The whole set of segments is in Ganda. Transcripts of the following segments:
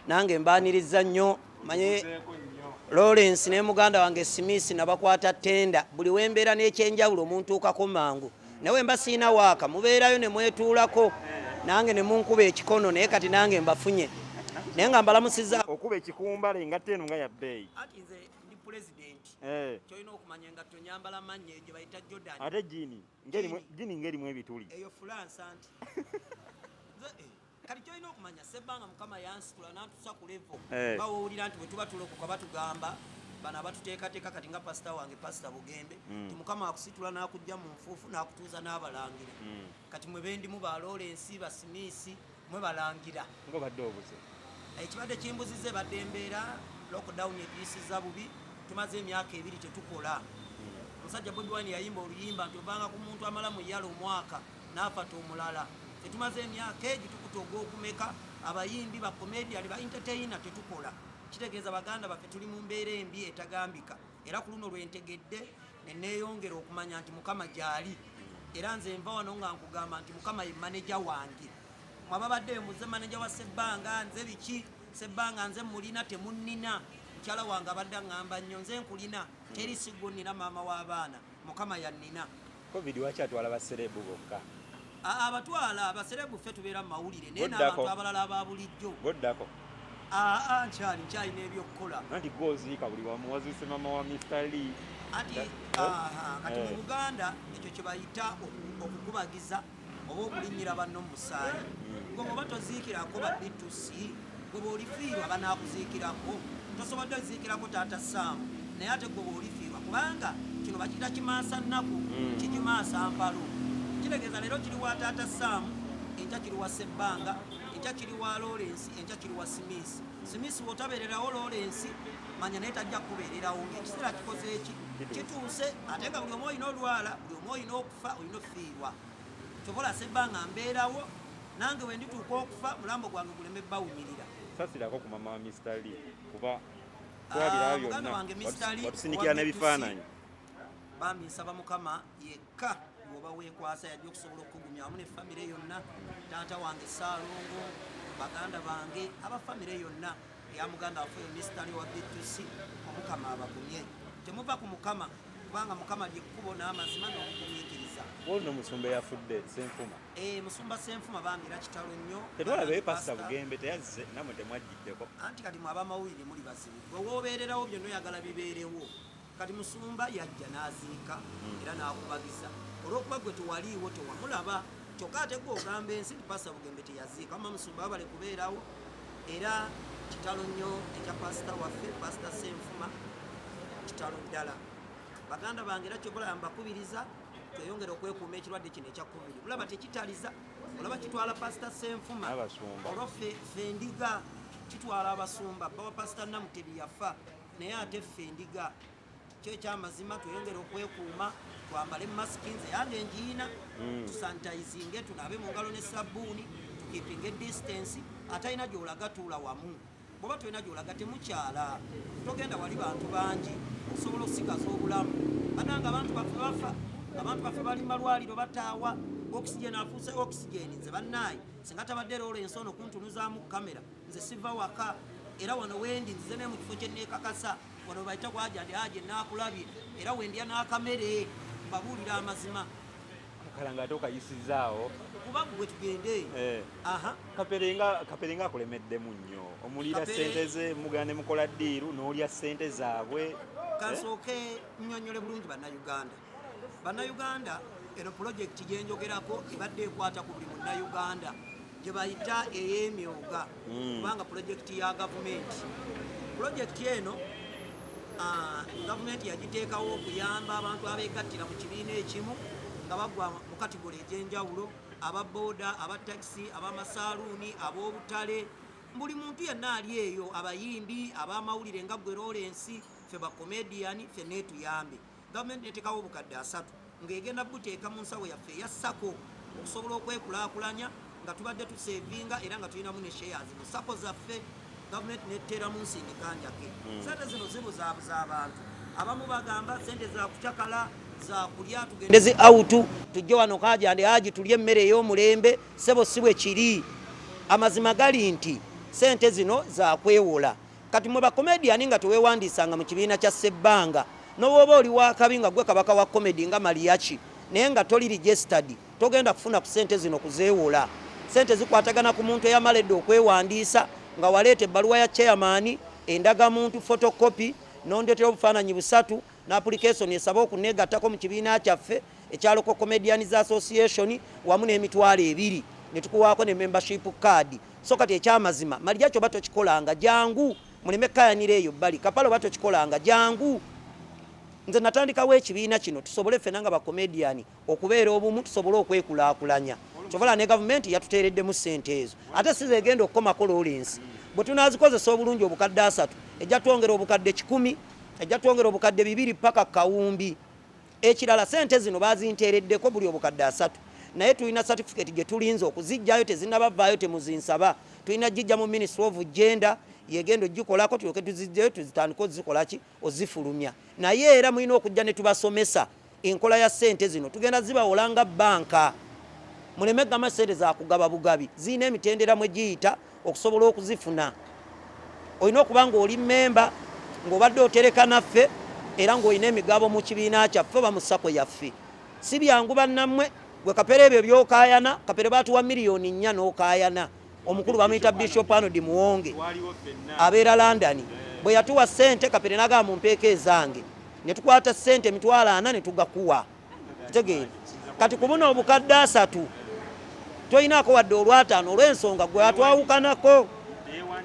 Nange mbaaniriza nnyo. Manye Lawrence ne muganda wange Smith nabakwata tenda. Buli wembeera n'ekyenjawulo muntuukako mangu. Naye wemba sirina waaka mubeerayo ne mwetuulako nange ne munkuba ekikono, naye kati nange mbafunye naye nga mbalamusiza. Okuba ekikumbale engatto eno nga ya bbeeyi. Anti nze ndi pulezidenti. Kyolina okumanya engatto nyambala mannya eyo gye bayita Jordan. Ate jjiini jjiini ng'erimu ebituli. Eyo Fulansi anti. Kati kyolina okumanya Ssebbanga Mukama yansitula n'antuusa ku level nga wowulira nti bwe tuba tulokoka batugamba bano abatuteekateeka kati nga pasita wange Pasita Bugembe nti Mukama akusitula n'akujja mu nfuufu n'akutuuza n'abalangira. Kati mwe bendimu ba Lawrence, ba Smith mwe balangira. Ng'obadde obuze. Ekibadde kimbuziza ebadde embeera, lockdown etuyisizza bubi, tumaze emyaka 2 tetukola. Omusajja Bobi Wine yayimba oluyimba nti ovanga ku muntu amala mu yala omwaka n'afata omulala. Tetumaze emyaka egi tukuta ogw'okumeka, abayimbi, ba comedian, ba entertainer tetukola. Kitegeeza baganda baffe tuli mu mbeera embi etagambika. Era ku luno lwe ntegedde ne neeyongera okumanya nti Mukama gy'ali. Era nze nva wano nga nkugamba nti Mukama ye maneja wange. Mwe ababadde muze maneja wa Ssebbanga, nze biki, Ssebbanga nze mulina temunnina. Mukyala wange abadde aŋŋamba nnyo nze nkulina, teri si gwo nnina maama w'abaana, Mukama yannina. Covid lwaki atwala baserebu bokka? Abatwala baserebu ffe tubeera mu mawulire naye n'abantu abalala aba bulijjo. Goddako. Aa nkyali nkyalina ebyokukola. Anti gwe oziika buli wamu, waziise maama wa Mr Lee. Anti kati mu Buganda ekyo kye bayita okukubagiza oba okulinnyira banno mu musaayi. Gwe bw'oba toziikirako ba B2C, gwe bw'olifiirwa banaakuziikirako. Tosobodde kuziikirako taata Sam, naye ate gwe bw'olifiirwa kubanga kino bakiyita kimansa nnaku, kigimansa mpalo. Kitegeeza leero kiri wa taata Sam, enkya kiri wa Ssebbanga, enkya kiri wa Lawrence, enkya kiri wa Smith. Smith bw'otabeererawo Lawrence, manya naye tajja kukubeererawo ng'ekiseera kikoze eki kituuse, ate nga buli omu olina olwala, buli omu olina okufa, olina okufiirwa. Kyova olaba Ssebbanga mbeerawo, nange bwe ndituuka okufa mulambo gwange guleme bawunyirira. Sasirako ku mama wa Mr Lee kuba twabiraba muganda byonna wange Mr Lee, watusindikira owa n'ebifaananyi. Bambi nsaba Mukama yekka bw'oba weekwasa yajja okusobola okukugumya wamu ne famire yonna, taata wange Ssaalongo, baganda bange, aba famire yonna eya muganda waffe oyo Mr Lee wa B2C, Omukama abagumye. Temuva ku Mukama kubanga Mukama ly'ekkubo n'amazima n'obugumiikiriza. Waliwo n'omusumba eyafudde Ssenfuma. Musumba Ssenfuma bambi era kitalo nnyo. Tetwalabeyo Pasita Bugembe teyazze nammwe temwajjiddeko. Anti kati mwe abamawulire muli bazibu. Gwe w'obeererawo byonna oyagala bibeerewo. Kati musumba yajja n'aziika era n'akubagiza. Olw'okuba gwe tewaliiwo tewamulaba. Kyokka ate gwe ogamba ensi nti Pasita Bugembe teyaziika. Wamma musumba wabale kubeerawo era kitalo nnyo ekya pasita waffe Pasita Ssenfuma, kitalo ddala. Baganda bange era kyova olaba mbakubiriza tweyongere okwekuuma ekirwadde kino ekya Covid. Olaba tekitaliza, olaba kitwala Pasita Ssenfuma, olwo ffe endiga kitwala abasumba. Bba wa Pasita Namutebi yafa, naye ate ffe endiga. Kyo ekyamazima tweyongere okwekuuma, twambale masiki, nze yange ngiina, tusanitizinge, tunaabe mu ngalo ne sabbuuni, tukipinge distance. Atalina gy'olaga tuula wamu, bw'oba tolina gy'olaga temukyala, togenda wali bantu bangi okusobola okusigaza obulamu. Banange abantu baffe bafa, abantu baffe bali mu malwaliro bataawa, oxygen afuuse oxygen. Nze bannaaye singa tabadde Lawrence ono kuntunuzaamu kamera, nze siva waka, era wano wendi nzize ne mu kifo kye neekakasa wano bayita kwaja nti aje naakulabye, era wendya n'akamere mbabuulira amazima. Akalanga ate okayisizaawo kuba gwe tugende. Kaperenga akulemeddemu nnyo, omuliira ssente ze, mugenda ne mukola ddiiru n'olya ssente zaabwe. Kansooke nnyonnyole bulungi Bannayuganda. Bannayuganda, eno pulojekiti gye njogerako ebadde ekwata ku buli Munnayuganda gye bayita ey'emyoga, kubanga pulojekiti ya gavumenti. Pulojekiti eno gavumenti yagiteekawo okuyamba abantu abeegattira mu kibiina ekimu nga bagwa mu kategole egy'enjawulo, aba booda, aba takisi, ab'amasaaluuni, ab'obutale, buli muntu yenna ali eyo, abayimbi, ab'amawulire nga gwe Lawrence, ffe ba comedian, ffe neetuyambe. Gavumenti neteekawo obukadde 3 ng'egenda buteeka mu nsawo yaffe eya SACCO okusobola okwekulaakulanya nga tubadde tusevinga era nga tulinamu ne shares mu SACCO zaffe. Gavumenti netteramu nsindikanjake. Sente zino zibuzaabuza abantu. Abamu bagamba sente za kucakala, za kulya, tugende zi out, tujje wano Kajande Haji tulye emmere ey'omulembe. Ssebo si bwe kiri. Amazima gali nti Sente zino zakwewola. Kati mwe bakomediyani nga tewewandiisanga mu kibiina kya Ssebbanga, nowooba oli wakabi nga gwe kabaka wa komedi nga Mariachi, naye nga toli registered, togenda kufuna ku sente zino kuzeewola. Sente zikwatagana ku muntu eyamala edda okwewandiisa, nga waleeta ebbaluwa ya chairman, endagamuntu photocopy, nondetera obufaananyi busatu, ne application esaba okuneegattako mu kibiina kyaffe ekya Local Comedians Association wamu n'20,000 ne tukuwaako ne membership card. So kati ekyamazima Mariachi oba tokikolanga jangu muleme kukayanira eyo bbali. Kapale oba tokikolanga jangu. Nze natandikawo ekibiina kino tusobole ffena nga bakomediyani okubeera obumu, tusobole okwekulaakulanya. Kyova ne gavumenti yatuteereddemu ssente ezo, ate si zegenda okukomako Lawrence. Bwe tunaazikozesa obulungi obukadde 30 ejja twongera obukadde 100, ejja twongera obukadde 200 paka kawumbi. Ekirala ssente zino bazinteereddeko buli obukadde 30, naye tulina certificate gye tulinze okuzijjayo, tezinnabavaayo, temuzinsaba. Tulina gijja mu Ministry of Gender yegenda ogikolako tulyoke tuzijjayo tuzitandike ozikolaki ozifulumya. Naye era mulina okujja ne tubasomesa enkola ya ssente zino. Tugenda zibawola nga banka, muleme gamba ssente zakugaba bugabi, zirina emitendera mwe giyita okusobola okuzifuna. Olina okuba ng'oli mmemba, ng'obadde otereka naffe, era ng'olina emigabo mu kibiina kyaffe oba mu SACCO yaffe. Si byangu bannammwe. Gwe Kapere ebyo by'okaayana, Kapere baatuwa 4 miliyoni n'okaayana. Omukulu bamuyita Bishop Arnold Muwonge, abeera London. Bwe yatuwa ssente Kapere n'agamba mumpeeko ezange, ne tukwata ssente 40,000 ne tugakuwa. Kitegeera kati ku buno obukadde 30 toyinaako wadde olwataano, olw'ensonga gwe atwawukanako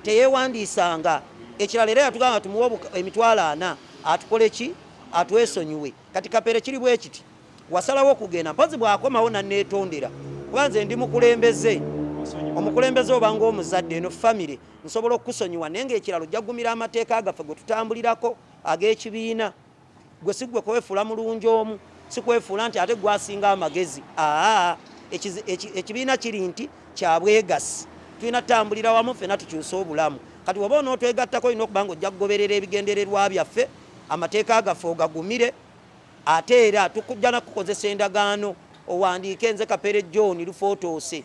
teyeewandiisanga. Ekirala era yatugamba tumuwe 40,000 atukole ki, atwesonyiwe. Kati Kapere kiri bwe kiti, wasalawo okugenda, mpozi bw'akomawo nanneetondera, kuba nze ndi mukulembeze. Omukulembeze oba ng'omuzadde eno famire, nsobola okukusonyiwa, naye ng'ekirala ojja kugumira amateeka gaffe gwe tutambulirako ag'ekibiina. Gwe si gwe kwefuula mulungi omu, si kwefuula nti ate gwasinga amagezi. Aa, ekibiina kiri nti kyabwegasi, tulina tutambulira wamu ffena tukyuse obulamu. Kati oba onootwegattako olina okuba nga ojja kugoberera ebigendererwa byaffe, amateeka gaffe ogagumire, ate era tukujja nakukozesa endagaano owandiike nze Kapere John Lufootoose,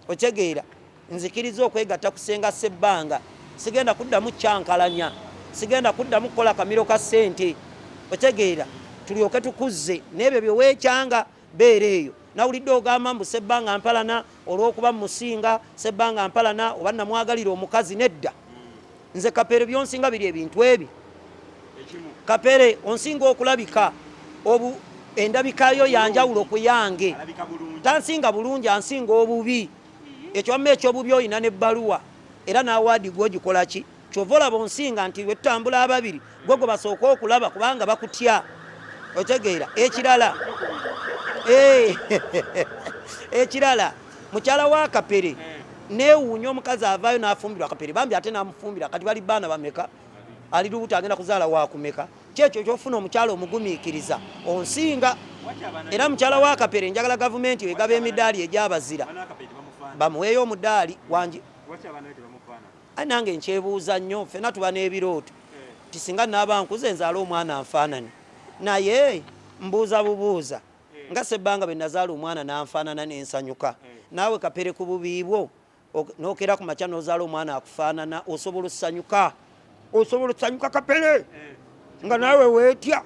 otegeera, nzikiriza okwegatta ku Ssenga Ssebbanga, sigenda kuddamu kyankalanya, sigenda kuddamu kukola kamiro ka ssente, otegeera, tulyoke tukuzze n'ebyo bye weekyanga. Beera eyo nawulidde ogamba mbu Ssebbanga mpalana olw'okuba musinga, Ssebbanga mpalana oba namwagalira omukazi. Nedda, nze Kapere byonsinga biri ebintu ebi. Kapere onsinga okulabika, obu endabikayo yanjawulo ku yange. Tansinga bulungi, ansinga obubi. Ekyo wamma ekyobubi olina n'ebbaluwa era n'awaadi gwogikola ki, kyova olaba onsinga nti wetutambula ababiri gwe gwe basooka okulaba kubanga bakutya, otegeera. Ekirala, ekirala mukyala wa Kapere, neewuunya omukazi avaayo n'afumbirwa Kapere bambi, ate n'amufumbira kati bali baana bameka? Ali lubuto, agenda kuzaala wakumeka? Kyekyo kyofuna omukyala omugumiikiriza, onsinga. Era mukyala wa Kapere njagala gavumenti egaba emidaali egyabazira bamuweeyo omudaali wangi. Aye nange nkyebuuza nnyo, ffenna tuba n'ebirooto nti singa naaba nkuze nzaale omwana nfaanane, naye mbuuza bubuuza nga Sebbanga bwe nazaala omwana n'anfaanana n'ensanyuka, naawe Kapere ku bubi bwo n'okeera ku makya n'ozaala omwana akufaanana, osobola osanyuka? Osobola osanyuka Kapere nga naawe weetya?